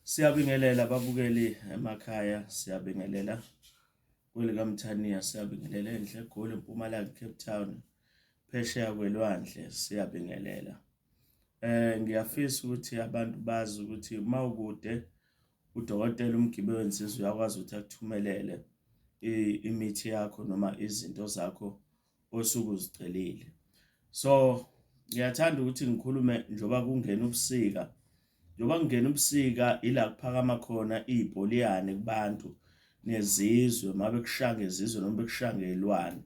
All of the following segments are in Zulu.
Siyabingelela ababukeli emakhaya, siyabingelela kwelikaMthaniya, siyabingelela enhle eGoli, eMpumalanga, Cape Town, phesheya kwelwandle, siyabingelela. Ngiyafisa ukuthi abantu bazi ukuthi uma ukude udokotela uMgibe wensizwa uyakwazi ukuthi akuthumelele imithi yakho noma izinto zakho osuke uzicelile. So ngiyathanda ukuthi ngikhulume njengoba kungena ubusika. Njengoba kungena ubusika ila kuphakama khona iy'bholiyane kubantu nezizwe, uma bekushaya ngezizwe noma bekushaya ngey'lwane.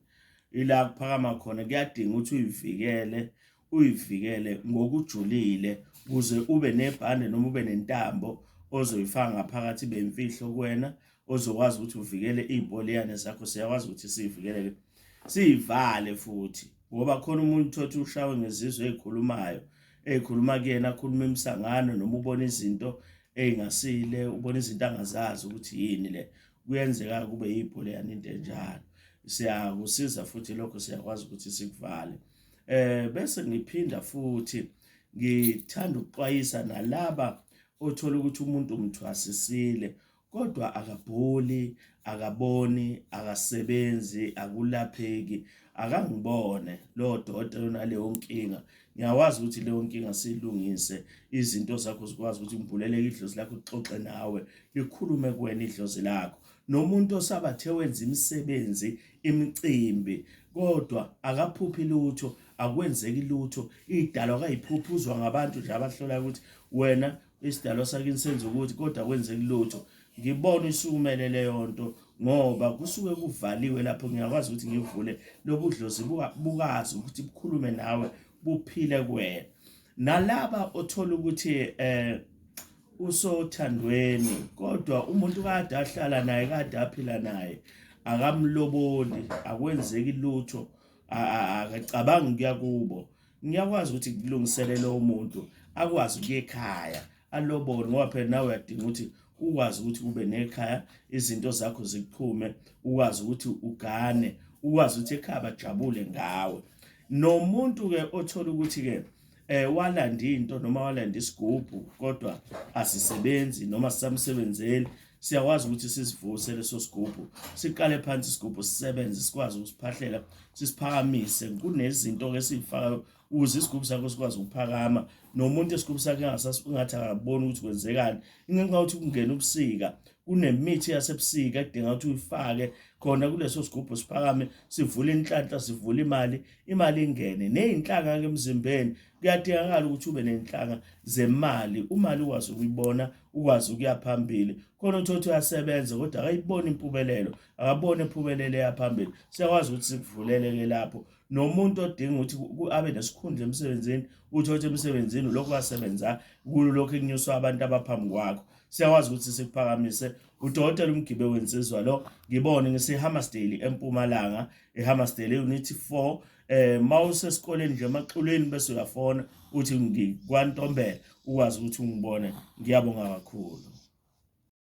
Ila kuphakama khona kuyadinga ukuthi uyivikele, uyivikele ngokujulile ukuze ube nebhande noma ube nentambo ozoyifaka ngaphakathi ibe imfihlo kuwena ozokwazi ukuthi uvikele iy'mpoliyane zakho. Siyakwazi ukuthi siyivikele-ke siyivale futhi ngoba khona umuntu thothi ushawe ngezizwe ey'khulumayo ey'khuluma kuyena akhuluma imisangano noma ubona izinto ey'ngasile ubona izinto angazazi ukuthi yini le kuyenzeka kube yibholeyana into enjalo siyakusiza futhi lokho siyakwazi ukuthi sikuvale. Bese ngiphinda futhi ngithanda ukuxwayisa nalaba othola ukuthi umuntu umthwasisile kodwa akabhuli, akaboni, akasebenzi, akulapheki, akangibone lowo dokotela onaleyo nkinga. Ngiyakwazi ukuthi leyo nkinga siyilungise, izinto zakho zikwazi ukuthi ngibuleleke idlozi lakho lixoxe nawe, likhulume kuwena idlozi lakho. Nomuntu osabathe wenza imisebenzi, imicimbi kodwa akaphuphi lutho, akwenzeki lutho, idalwa kayiphuphi uzwa ngabantu nje abahlolayo ukuthi wena isidalwa sakini senza ukuthi kodwa kwenzeki lutho. Ngibona isukumele leyo nto ngoba kusuke kuvaliwe lapho ngiyakwazi ukuthi ngivule lobu dlozi bukazi ukuthi bukhulume nawe buphile kuwena. Nalaba othola ukuthi usothandweni kodwa umuntu kade ahlala naye kade aphila naye akamloboli akwenzeki lutho akacabangi kuya kubo. Ngiyakwazi ukuthi kulungiselele umuntu akwazi ukuya ekhaya alobole ngoba phela nawe uyadinga ukuthi ukwazi ukuthi ube nekhaya izinto zakho zikuqhume ukwazi ukuthi ugane ukwazi ukuthi ekhaya bajabule ngawe. Nomuntu-ke othola ukuthi-ke walanda into noma walanda isigubhu kodwa asisebenzi noma sisamsebenzeli siyakwazi ukuthi sisivuse leso sigubhu siqale phansi isigubhu sisebenze sikwazi ukusiphahlela sisiphakamise. Kunezinto-ke esiyifakayo ukuze isigubhu sakho sikwazi ukuphakama nomuntu isigubhu sakhe ungathi akaboni ukuthi kwenzekani. Ingenxa yokuthi kungena ubusika kunemithi yasebusika edinga ukuthi uyifake khona kuleso sigubhu siphakame sivule inhlanhla sivule imali, imali ingene. Ney'nhlanga-ke emzimbeni kuyadingakala ukuthi ube ney'nhlanga zemali, umali ukwazi ukuyibona ukwazi ukuya phambili. Khona uthole ukuthi uyasebenza kodwa akayiboni impumelelo, akaboni impumelelo eya phambili. Siyakwazi ukuthi sikuvulele-ke lapho. Nomuntu odinga ukuthi abe nesikhundla emsebenzini, uthole ukuthi emsebenzini ulokhu wasebenza kulokhu kunyuswa abantu abaphambi kwakho. Siyakwazi ukuthi sikuphakamise. Udokotela uMgibe wensizwa lo ngibone ngise-Hammarsdale eMpumalanga, eHammarsdale Unit 4. Mawusesikoleni nje emaxulweni bese uyafona uthi ngikwaNtombela ukwazi ukuthi ungibone. Ngiyabonga kakhulu.